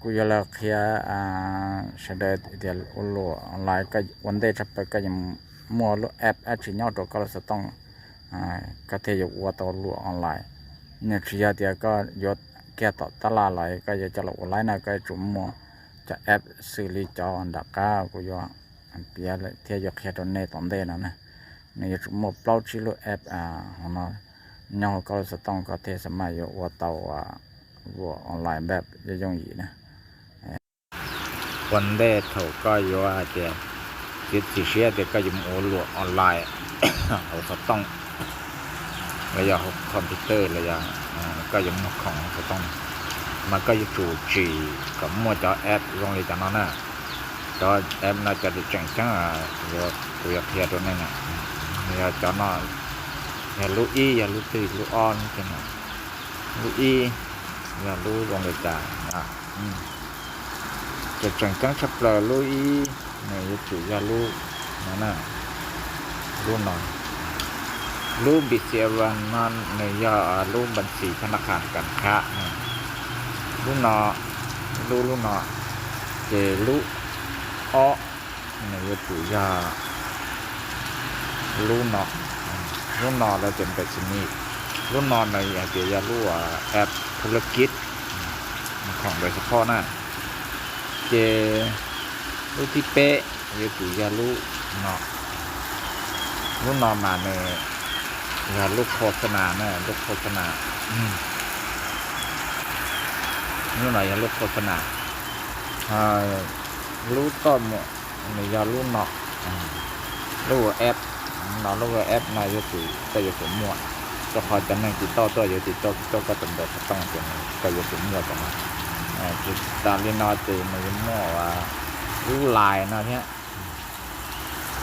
Kuv yuav los qhia sawv daws tias ua luam online ua ntej tshaj plaws koj yuav muaj lub app dab tsi nyob rau koj lub xov tooj, koj thiaj yuav ua tau luam online. Nws tsis yog tias koj yuav kiag tom tab laj los koj yuav coj los ua laib na, koj yuav tsum muaj cov app xws li cov nram qab kuv yuav piav thiab yuav qhia rau nej tom ntej no na. Nws yuav tsum muaj plaub tsib lub app hauv no nyob hauv koj lub xov tooj koj thiaj xav mas yuav ua tau luam online npab yooj yooj yim na. Ua ntej thaum koj yuav hais tias txiav txim siab tias koj yuav mus ua luam online hauv xov tooj los yog hauv computer los yog koj yuav muag khoom hauv xov tooj, mas koj yuav tsum tsim kom muaj cov app zoo li cov no na. Cov app no cov tseem ceeb kuv yuav qhia rau nej na, yog cov no, yog lub ib, yog lub twg, lub ob, lub ib, yog lub zoo li cas. Ces tseem ceeb tshaj plaws lub ib, nws yuav tsum yog lub no na, lub no. Lub B C F one no nws yog lub npas xis thab naj qhas kam khab. Lub no, lub, lub no, ces lub ob nws yuav tsum yog lub no, lub no lawv tias npas xis nis. Lub no nws hais tias yog lub app thub lab kib, khoom npes support na. Ces lub thib peb yuav tsum yog lub no. Lub no mas nws yog lub khos xas nas na, lub khos xas nas. Lub no yog lub khos xas nas. Lub toj mus nws yog lub no, lub app no, lub app no yuav tsum, koj yuav tsum muaj, rau qhov cov neeg TikTok tuaj yuav TikTok tuaj koj tus npawb xov tooj ces koj yuav tsum muaj cov no. Tsis tas li no ces nws yuav muaj lub Line no thiab.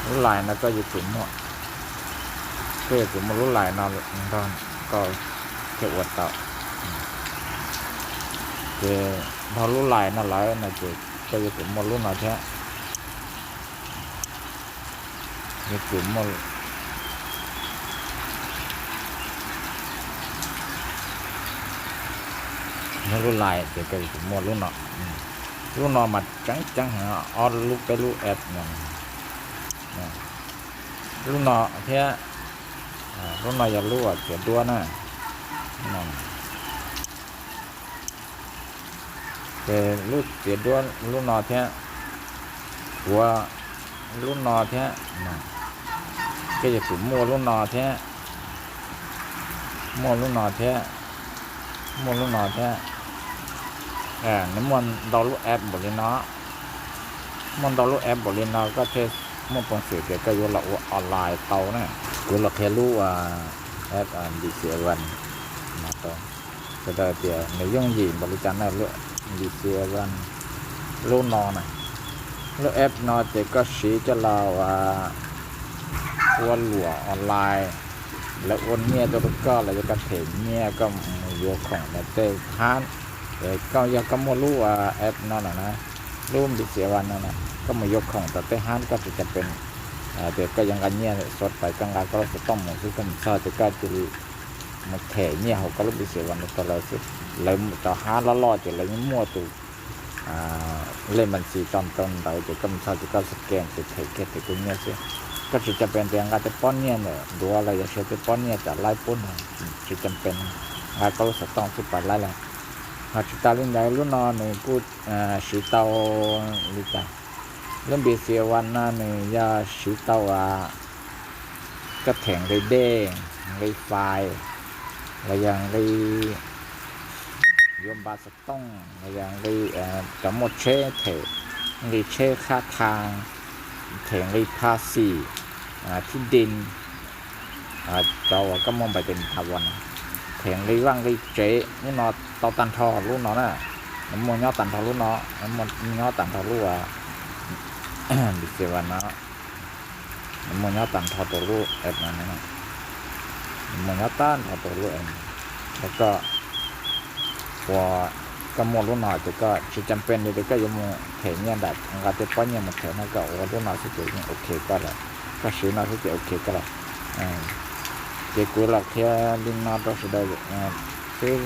Lub Line no koj yuav tsum muaj, koj yuav tsum muaj lub Line no nrog koj thiaj ua tau. Ces nrog lub Line no lawm no ces koj yuav tsum muaj lub no thiab. Yuav tsum muaj, nrog lub Line ces koj yuav tsum muaj lub no. Lub no mas ceeb ceeb heev, ob lub peb lub app no. Lub no thiab, lub no yog lub txiav duab na. Ces lub txiav duab lub no thiab, kuav lub no thiab, koj yuav tsum muaj lub no thiab, muaj lub no thiab, muaj lub no thiab. Nws muaj ntau lub app npaum li no, muaj ntau lub app npaum li no koj thiaj muaj peev xwm tias koj yuav los ua online tau na. Kuv los qhia lub app B C One no rau sawv daws tias nws yooj yim npaum li cas na, lub B C One lub no na. Lub app no ces koj siv coj los ua luam online, lawv ua nyiaj tuaj rau koj los yog koj them nyiaj koj mus yuav khoom ntawm tej hab. Koj yog koj muaj lub app no lawm na, lub B C One no na, koj mus yuav khoom tom tej hab koj tsis cam pes tias koj yuav nqa nyiaj xuav tais, koj nqa koj lub xov tooj mus xwb, koj mus txog ces koj cia li mus them nyiaj hauv koj lub B C One no rau lawv xwb. Lawv cov hab loj loj ces lawv yeej muaj tus lej npas xis tso rau ntawd ces koj mus txog ces koj scan ces them kiag them koj nyiaj xwb. Koj tsis cam pes tias nqa tej pob nyiaj ntawm duav los yog siv tej pob nyiaj tom laib pub no, tsis cam pes, nqa koj lub xov tooj xwb pais laib lawm. Ho tsis tas li ntawd lub no nws kuj siv tau li cas, lub B C One no nws yog siv tau koj them nqi dej, nqi fais, los yog nqi yuav npa xov tooj, los yog nqi cov muaj tsheb them nqi tsheb khab thas, them nqi pha xim, thib di, cov uas koj muaj npais tes tha uas no, them nqi vaj nqi tsev, lub no tau tag nrho lub no na. Nws muaj nyob tag nrho lub no, nws muaj nyob tag nrho lub B C One no, nws muaj nyob tag nrho rau lub app no, nws muaj nyob tag nrho rau lub app no. Koj ua, koj muaj lub no ces koj tsis cam pes li tias koj yuav mus them nyiaj ntawm nqa tej pob nyiaj mus them no, koj ua lub no xwb ces yeej ok koj lawm, koj siv no xwb ces ok koj lawm. Ces kuv los qhia li no rau sawv daws xwb,